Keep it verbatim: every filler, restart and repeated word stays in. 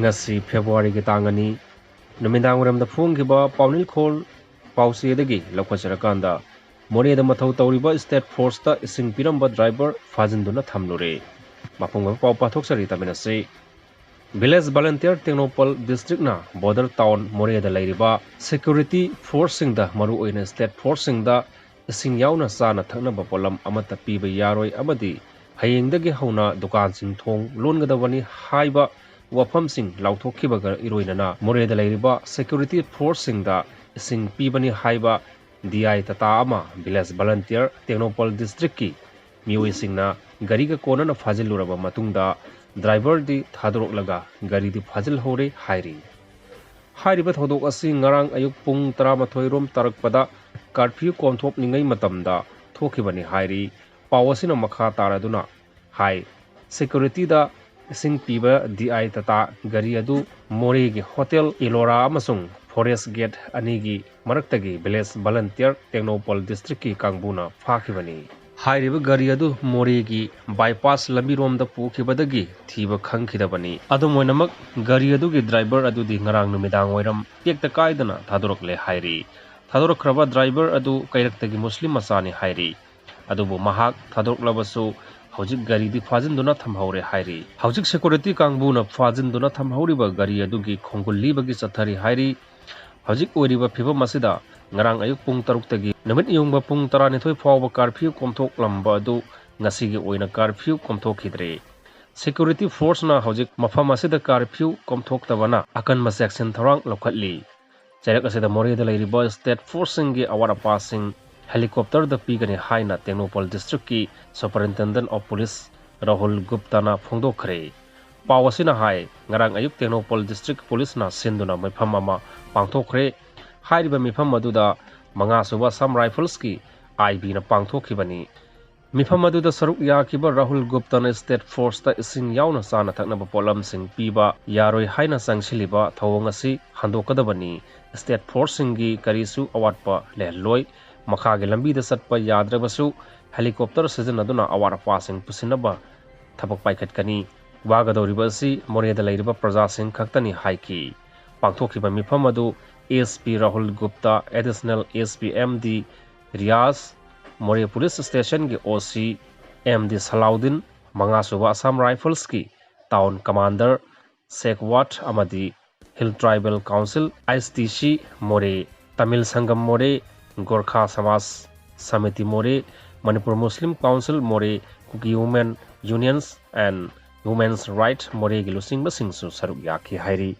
ꯉꯁꯤ ꯐꯦꯕ꯭ꯔꯨꯋꯥꯔꯤꯒꯤ ꯇꯥꯡ ꯑꯅꯤ ꯅꯨꯃꯤꯗꯥꯡ ꯋꯥꯏꯔꯝꯗ ꯐꯣꯡꯈꯤꯕ ꯄꯥꯎꯅꯤꯜꯈꯣꯜ ꯄꯥꯎꯆꯦꯗꯒꯤ ꯂꯧꯈꯠꯆꯔꯀꯥꯟꯗ, ꯃꯣꯔꯦꯗ ꯃꯊꯧ ꯇꯧꯔꯤꯕ ꯁ꯭ꯇꯦꯠ ꯐꯣꯔꯁꯇ ꯏꯁꯤꯡ ꯄꯤꯔꯝꯕ ꯗ꯭ꯔꯥꯏꯚꯔ ꯐꯥꯖꯤꯟꯗꯨꯅ ꯊꯝꯂꯨꯔꯦ꯫ ꯃꯄꯨꯡ ꯑꯣꯏꯕ ꯄꯥꯎ ꯄꯥꯊꯣꯛꯆꯔꯤ, ꯇꯥꯃꯤꯟꯅꯁꯤ꯫ ꯚꯤꯂꯦꯖ ꯚꯂꯟꯇꯤꯌꯔ ꯇꯦꯡꯅꯧꯄꯜ ꯗꯤꯁꯇ꯭ꯔꯤꯛꯅ ꯕꯣꯔꯗꯔ ꯇꯥꯎꯟ ꯃꯣꯔꯦꯗ ꯂꯩꯔꯤꯕ ꯁꯦꯀ꯭ꯌꯨꯔꯤꯇꯤ ꯐꯣꯔꯁꯁꯤꯡꯗ, ꯃꯔꯨꯑꯣꯏꯅ ꯁ꯭ꯇꯦꯠ ꯐꯣꯔꯁꯁꯤꯡꯗ ꯏꯁꯤꯡ ꯌꯥꯎꯅ ꯆꯥꯅ ꯊꯛꯅꯕ ꯄꯣꯠꯂꯝ ꯑꯃꯠꯇ ꯄꯤꯕ ꯌꯥꯔꯣꯏ ꯑꯃꯗꯤ ꯍꯌꯦꯡꯗꯒꯤ ꯍꯧꯅ ꯗꯨꯀꯥꯟꯁꯤꯡ ꯊꯣꯡ ꯂꯣꯟꯒꯗꯕꯅꯤ ꯍꯥꯏꯕ ꯋꯥꯐꯝꯁꯤꯡ ꯂꯥꯎꯊꯣꯛꯈꯤꯕꯒ ꯏꯔꯣꯏꯅꯅ ꯃꯣꯔꯦꯗ ꯂꯩꯔꯤꯕ ꯁꯦꯀ꯭ꯌꯨꯔꯤꯇꯤ ꯐꯣꯔꯁꯁꯤꯡꯗ ꯏꯁꯤꯡ ꯄꯤꯕꯅꯤ ꯍꯥꯏꯕ ꯗꯤ ꯑꯥꯏ ꯇꯥꯇꯥ ꯑꯃ ꯚꯤꯂꯦꯖ ꯚꯂꯟꯇꯤꯌꯔ ꯇꯦꯡꯅꯧꯄꯜ ꯗꯤꯁꯇ꯭ꯔꯤꯛꯀꯤ ꯃꯤꯑꯣꯏꯁꯤꯡꯅ ꯒꯥꯔꯤꯒ ꯀꯣꯟꯅꯅ ꯐꯥꯖꯤꯜꯂꯨꯔꯕ ꯃꯇꯨꯡꯗ ꯗ꯭ꯔꯥꯏꯚꯔꯗꯤ ꯊꯥꯗꯣꯔꯛꯂꯒ ꯒꯥꯔꯤꯗꯤ ꯐꯥꯖꯤꯜꯍꯧꯔꯦ ꯍꯥꯏꯔꯤ꯫ ꯍꯥꯏꯔꯤꯕ ꯊꯧꯗꯣꯛ ꯑꯁꯤ ꯉꯔꯥꯡ ꯑꯌꯨꯛ ꯄꯨꯡ ꯇꯔꯥꯃꯥꯊꯣꯏ ꯔꯣꯝ ꯇꯥꯔꯛꯄꯗ ꯀꯥꯔꯐ꯭ꯌꯨ ꯀꯣꯝꯊꯣꯛꯂꯤꯉꯩ ꯃꯇꯝꯗ ꯊꯣꯛꯈꯤꯕꯅꯤ ꯍꯥꯏꯔꯤ꯫ ꯄꯥꯎ ꯑꯁꯤꯅ ꯃꯈꯥ ꯇꯥꯔꯗꯨꯅ ꯍꯥꯏ, ꯁꯦꯀ꯭ꯌꯨꯔꯤꯇꯤꯗ ꯏꯁꯤꯡ ꯄꯤꯕ ꯗꯤ ꯑꯥꯏ ꯇꯥꯇꯥ ꯒꯥꯔꯤ ꯑꯗꯨ ꯃꯣꯔꯦꯒꯤ ꯍꯣꯇꯦꯜ ꯏꯂꯣꯔꯥ ꯑꯃꯁꯨꯡ ꯐꯣꯔꯦꯁ ꯒꯦꯠ ꯑꯅꯤꯒꯤ ꯃꯔꯛꯇꯒꯤ ꯚꯤꯂꯦꯖ ꯚꯂꯟꯇꯤꯌꯔ ꯇꯦꯡꯅꯧꯄꯜ ꯗꯤꯁꯇ꯭ꯔꯤꯛꯀꯤ ꯀꯥꯡꯕꯨꯅ ꯐꯥꯈꯤꯕꯅꯤ꯫ ꯍꯥꯏꯔꯤꯕ ꯒꯥꯔꯤ ꯑꯗꯨ ꯃꯣꯔꯦꯒꯤ ꯕꯥꯏꯄꯥꯁ ꯂꯝꯕꯤꯔꯣꯝꯗ ꯄꯨꯈꯤꯕꯗꯒꯤ ꯊꯤꯕ ꯈꯪꯈꯤꯗꯕꯅꯤ꯫ ꯑꯗꯨꯝ ꯑꯣꯏꯅꯃꯛ, ꯒꯥꯔꯤ ꯑꯗꯨꯒꯤ ꯗ꯭ꯔꯥꯏꯚꯔ ꯑꯗꯨꯗꯤ ꯉꯔꯥꯡ ꯅꯨꯃꯤꯗꯥꯡ ꯋꯥꯏꯔꯝ ꯇꯦꯛꯇ ꯀꯥꯏꯗꯅ ꯊꯥꯗꯣꯔꯛꯂꯦ ꯍꯥꯏꯔꯤ꯫ ꯊꯥꯗꯣꯔꯛꯈ꯭ꯔꯕ ꯗ꯭ꯔꯥꯏꯚꯔ ꯑꯗꯨ ꯀꯩꯔꯛꯇꯒꯤ ꯃꯨꯁꯂꯤꯝ ꯃꯆꯥꯅꯤ ꯍꯥꯏꯔꯤ꯫ ꯑꯗꯨꯕꯨ ꯃꯍꯥꯛ ꯊꯥꯗꯣꯔꯛꯂꯕꯁꯨ ꯍꯧꯖꯤꯛ ꯒꯥꯔꯤꯗꯤ ꯐꯥꯖꯤꯟꯗꯨꯅ ꯊꯝꯍꯧꯔꯦ ꯍꯥꯏꯔꯤ꯫ ꯍꯧꯖꯤꯛ ꯁꯦꯀ꯭ꯌꯨꯔꯤꯇꯤ ꯀꯥꯡꯕꯨꯅ ꯐꯥꯖꯤꯟꯗꯨꯅ ꯊꯝꯍꯧꯔꯤꯕ ꯒꯥꯔꯤ ꯑꯗꯨꯒꯤ ꯈꯣꯡꯒꯨꯜ ꯂꯤꯕꯒꯤ ꯆꯠꯊꯔꯤ ꯍꯥꯏꯔꯤ꯫ ꯍꯧꯖꯤꯛ ꯑꯣꯏꯔꯤꯕ ꯐꯤꯕꯝ ꯑꯁꯤꯗ ꯉꯔꯥꯡ ꯑꯌꯨꯛ ꯄꯨꯡ ꯇꯔꯨꯛꯇꯒꯤ ꯅꯨꯃꯤꯠ ꯌꯨꯡꯕ ꯄꯨꯡ ꯇꯔꯥꯅꯤꯊꯣꯏ ꯐꯥꯎꯕ ꯀꯥꯔꯐ꯭ꯌꯨ ꯀꯣꯝꯊꯣꯛꯂꯝꯕ ꯑꯗꯨ ꯉꯁꯤꯒꯤ ꯑꯣꯏꯅ ꯀꯥꯔꯐ꯭ꯌꯨ ꯀꯣꯝꯊꯣꯛꯈꯤꯗ꯭ꯔꯦ꯫ ꯁꯦꯀ꯭ꯌꯨꯔꯤꯇꯤ ꯐꯣꯔꯁꯅ ꯍꯧꯖꯤꯛ ꯃꯐꯝ ꯑꯁꯤꯗ ꯀꯥꯔꯐ꯭ꯌꯨ ꯀꯣꯝꯊꯣꯛꯇꯕꯅ ꯑꯀꯟꯕ ꯆꯦꯛꯁꯤꯟ ꯊꯧꯔꯥꯡ ꯂꯧꯈꯠꯂꯤ꯫ ꯆꯩꯔꯛ ꯑꯁꯤꯗ ꯃꯣꯔꯦꯗ ꯂꯩꯔꯤꯕ ꯁ꯭ꯇꯦꯠ ꯐꯣꯔꯁꯁꯤꯡꯒꯤ ꯑꯋꯥꯠ ꯑꯄꯥꯁꯤꯡ ꯍꯦꯂꯤꯀꯣꯞꯇꯔꯗ ꯄꯤꯒꯅꯤ ꯍꯥꯏꯅ ꯇꯦꯡꯅꯧꯄꯜ ꯗꯤꯁꯇ꯭ꯔꯤꯛꯀꯤ ꯁꯨꯄꯔꯤꯟꯇꯦꯟꯗꯦꯟꯠ ꯑꯣꯐ ꯄꯨꯂꯤꯁ ꯔꯥꯍꯨꯜ ꯒꯨꯞꯇꯥꯅ ꯐꯣꯡꯗꯣꯛꯈ꯭ꯔꯦ꯫ ꯄꯥꯎ ꯑꯁꯤꯅ ꯍꯥꯏ, ꯉꯔꯥꯡ ꯑꯌꯨꯛ ꯇꯦꯡꯅꯧꯄꯜ ꯗꯤꯁꯇ꯭ꯔꯤꯛ ꯄꯨꯂꯤꯁꯅ ꯁꯤꯟꯗꯨꯅ ꯃꯤꯐꯝ ꯑꯃ ꯄꯥꯡꯊꯣꯛꯈ꯭ꯔꯦ꯫ ꯍꯥꯏꯔꯤꯕ ꯃꯤꯐꯝ ꯑꯗꯨꯗ ꯃꯉꯥꯁꯨꯕ ꯑꯁꯥꯝ ꯔꯥꯏꯐꯜꯁꯀꯤ ꯑꯥꯏ ꯕꯤꯅ ꯄꯥꯡꯊꯣꯛꯈꯤꯕꯅꯤ꯫ ꯃꯤꯐꯝ ꯑꯗꯨꯗ ꯁꯔꯨꯛ ꯌꯥꯈꯤꯕ ꯔꯥꯍꯨꯜ ꯒꯨꯞꯇꯅ ꯁ꯭ꯇꯦꯠ ꯐꯣꯔꯁꯇ ꯏꯁꯤꯡ ꯌꯥꯎꯅ ꯆꯥꯅ ꯊꯛꯅꯕ ꯄꯣꯠꯂꯝꯁꯤꯡ ꯄꯤꯕ ꯌꯥꯔꯣꯏ ꯍꯥꯏꯅ ꯆꯪꯁꯤꯜꯂꯤꯕ ꯊꯧꯑꯣꯡ ꯑꯁꯤ ꯍꯟꯗꯣꯛꯀꯗꯕꯅꯤ꯫ ꯁ꯭ꯇꯦꯠ ꯐꯣꯔꯁꯁꯤꯡꯒꯤ ꯀꯔꯤꯁꯨ ꯑꯋꯥꯠꯄ ꯂꯩꯍꯜꯂꯣꯏ꯫ ꯃꯈꯥꯒꯤ ꯂꯝꯕꯤꯗ ꯆꯠꯄ ꯌꯥꯗ꯭ꯔꯕꯁꯨ ꯍꯦꯂꯤꯀꯣꯞꯇꯔ ꯁꯤꯖꯤꯟꯅꯗꯨꯅ ꯑꯋꯥꯠ ꯑꯄꯥꯁꯤꯡ ꯄꯨꯁꯤꯟꯅꯕ ꯊꯕꯛ ꯄꯥꯏꯈꯠꯀꯅꯤ꯫ ꯋꯥꯒꯗꯧꯔꯤꯕ ꯑꯁꯤ ꯃꯣꯔꯦꯗ ꯂꯩꯔꯤꯕ ꯄ꯭ꯔꯖꯥꯁꯤꯡ ꯈꯛꯇꯅꯤ ꯍꯥꯏꯈꯤ꯫ ꯄꯥꯡꯊꯣꯛꯈꯤꯕ ꯃꯤꯐꯝ ꯑꯗꯨ SP Rahul Gupta, Additional SP MD Riyaz, Moreh police ꯁ꯭ꯇꯦꯁꯟꯒꯤ OC MD ꯁꯂꯥꯎꯗꯤꯟ, ꯃꯉꯥꯁꯨꯕ ꯑꯁꯥꯝ ꯔꯥꯏꯐꯜꯁꯀꯤ ꯇꯥꯎꯟ ꯀꯃꯥꯟꯗꯔ ꯁꯦꯈꯋꯥꯠ ꯑꯃꯗꯤ Hill Tribal Council, HTC ꯃꯣꯔꯦ, ꯇꯃꯤꯜ ꯁꯪꯒꯝ ꯃꯣꯔꯦ, ꯒꯣꯔꯈꯥ ꯁꯃꯥꯖ ꯁꯃꯤꯇꯤ ꯃꯣꯔꯦ, ꯃꯅꯤꯄꯨꯔ ꯃꯨꯁꯂꯤꯝ ꯀꯥꯎꯟꯁꯤꯜ ꯃꯣꯔꯦ, ꯀꯨꯀꯤ ꯋꯨꯃꯦꯟ ꯌꯨꯅꯤꯌꯟꯁ ꯑꯦꯟ ꯋꯨꯃꯦꯟꯁ ꯔꯥꯏꯠ ꯃꯣꯔꯦꯒꯤ ꯂꯨꯆꯤꯡꯕꯁꯤꯡꯁꯨ ꯁꯔꯨꯛ ꯌꯥꯈꯤ ꯍꯥꯏꯔꯤ꯫